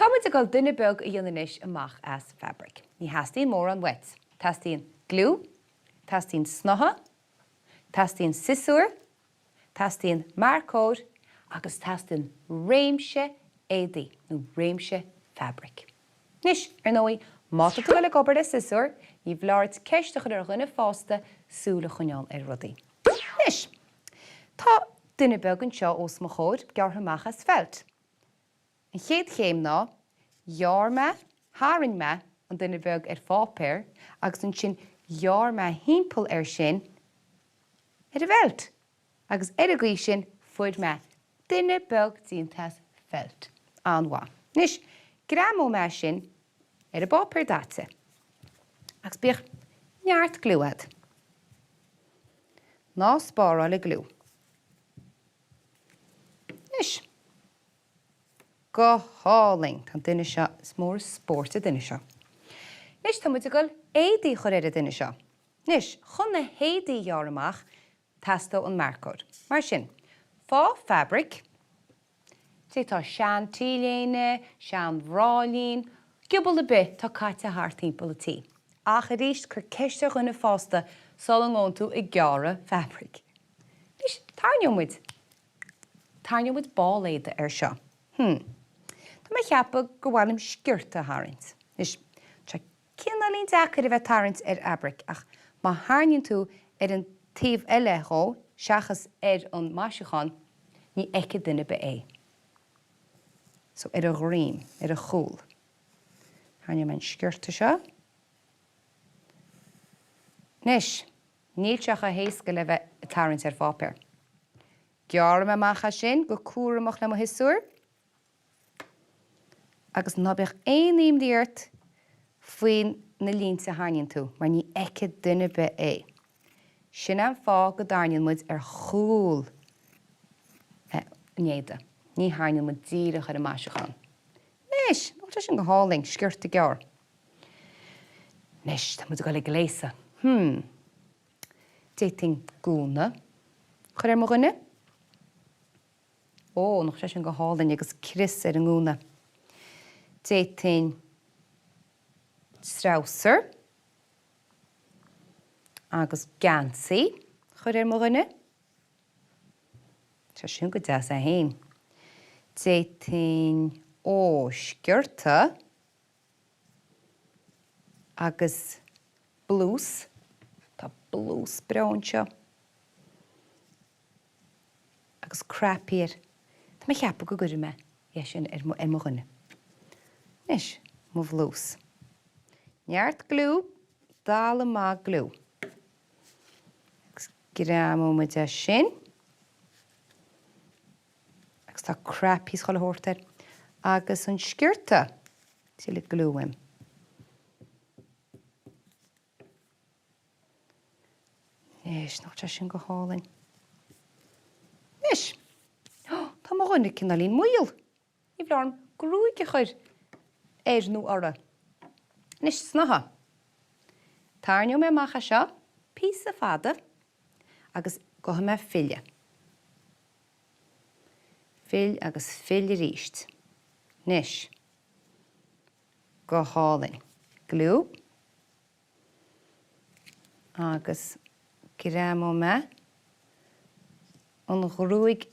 Tá muid ag dul duine beag a dhéanamh anois amach as fabraic. Ní theastaíonn mórán uait. Teastaíonn gliú, teastaíonn snáithe, teastaíonn siosúr, teastaíonn marcóir agus teastaíonn réimse éadaí nó réimse fabraic. Anois, ar ndóigh, má tá tú ag dul ag obair le siosúr, ní foláir duit ceist a chur ar dhuine fásta súil a choinneáil ar rudaí. Anois, tá duine beag anseo os mo chomhair gearrtha amach as felt. An chéad chéim ná, ghearr mé, tharraing mé, an duine beag ar pháipéar agus ansin ghearr mé thimpeall air sin ar an bhfeilt agus ar an gcaoi sin fuair mé duine beag déanta as felt. An-mhaith. Anois, greamóidh mé sin ar an bpáipéar daite agus bíodh neart gliú agat. Ná spáráil an gliú. Anois. Go hálainn! Tá an duine seo, is mór an spórt an duine seo. Anois tá muid ag dul éadaí a chur ar an duine seo. Anois, chun na héadaí a ghearradh amach, teastóidh an marcóir. Mar sin, faigh fabraic, d'fhéadfá sean T-léine, sean bhráillín, giobal ar bith atá caite thart timpeall an tí. Ach arís, cuir ceist ar dhuine fásta sula ngabhann tú ag gearradh fabraic. Anois, tarraingeoidh muid. Tarraingeoidh muid ball éadaigh air seo. Hmm. Tá mé ag ceapadh gur mhaith liom sciorta a tharraingt. Anois, tá sé cineáilín deacair a bheith ag tarraingt ar fhabraic ach má tharraingíonn tú ar an taobh eile dhó seachas ar an maisiúchán, ní fheicfidh duine ar bith é. So, ar a dhroim, ar a chúl. Tarraingeoidh mé an sciorta seo. Anois, níl sé chomh héasca le bheith ag tarraingt ar pháipéar. Gearrfaidh mé amach é sin go cúramach le mo shiosúr agus ná bíodh aon imní ort faoi na línte a tharraingíonn tú mar ní fheicfidh duine ar bith é. Sin é an fáth go dtarraingíonn muid ar chúl an éadaigh. Ní tharraingíonn muid díreach ar an maisiúchán. Anois, nach bhfuil sé sin go hálainn, sciorta gearr. Anois, tá muid ag dul ag gléasadh. Hmm. D'fhéadfainn gúna a chur ar mo dhuine. Ó, nach sé sin go hálainn agus crios ar an ngúna. D'fhéadfainn treabhsar agus geansaí a chur ar mo dhuine. Tá sin go deas é féin. D'fhéadfainn, ó, sciorta agus blús. Tá blús breá anseo. Agus cnaipí air. Tá mé ag ceapadh go gcuirfidh mé é sin ar mo dhuine. Anois, mo bhlús. Neart gliú, dalladh maith gliú. Agus greamóidh muid é sin. Agus tá cnaipí is chuile shórt air. Agus an sciorta, tuilleadh gliú uaim. Anois, nach sé sin go hálainn. Anois, tá mo dhuine cineáilín maol. Ní foláir dom gruaig a chur air nó uirthi. Anois, snáithe. Tarraingeoidh mé amach é seo, píosa fada, agus gabhfaidh mé filleadh. Fill agus fill arís. Anois. Go hálainn. Gliú. Agus greamóidh mé an ghruaig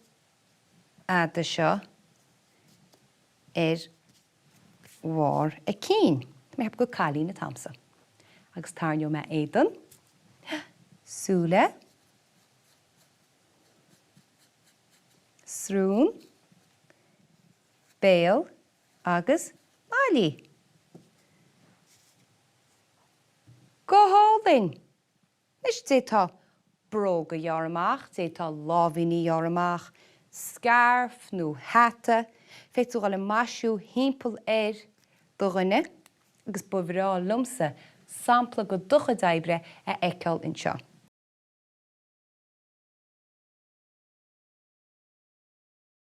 fhada seo ar bharr a cinn. Tá mé ag ceapadh gur cailín atá a'msa. Agus tarraingeoidh mé éadan, súile, srón, béal agus maillí. Go hálainn! Anois, d'fhéadfá bróga a ghearradh amach, d'fhéadfá láimhíní a ghearradh amach, scairf nó hata, féadfaidh tú dhul ag maisiú thimpeall ar do dhuine agus ba bhreá liomsa sampla de do chuid oibre a fheiceáil anseo.